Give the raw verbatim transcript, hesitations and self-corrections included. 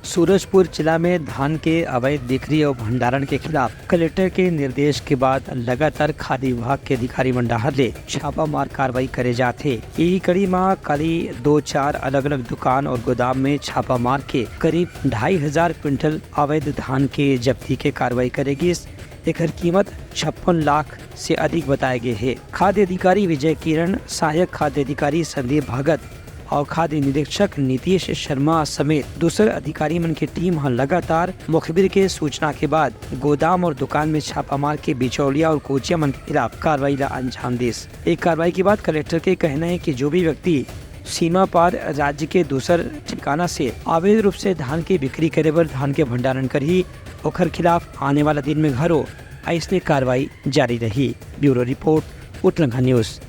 सूरजपुर जिला में धान के अवैध बिक्री और भंडारण के खिलाफ कलेक्टर के निर्देश के बाद लगातार खाद्य विभाग के अधिकारी मन डहार ले छापामार कार्रवाई करे जात हे। यही कड़ी म काली दो चार अलग-अलग दुकान और गोदाम में छापा मार के करीब ढाई हजार क्विंटल अवैध धान के जब्ती के कार्रवाई करे गिस। एकर कीमत छप्पन लाख से अधिक बताए गे हे। खाद्य अधिकारी विजय किरण, सहायक खाद्य अधिकारी संदीप भगत और खाद्य निरीक्षक नीतीश शर्मा समेत दूसर अधिकारी मन के टीम ह लगातार मुखबिर के सूचना के बाद गोदाम और दुकान में छापा मार के बिचौलिया और कोचिया मन के खिलाफ कार्रवाई ला अंजाम दिस। एक कार्रवाई के बाद कलेक्टर के कहना है कि जो भी व्यक्ति सीमा पार राज्य के दूसर ठिकाना से अवैध रूप से धान के बिक्री करे बर धान के भंडारण करही, ओखर खिलाफ आने वाला दिन में घरो अइसने कार्रवाई जारी रही। Bureau report, Uttarakhand news.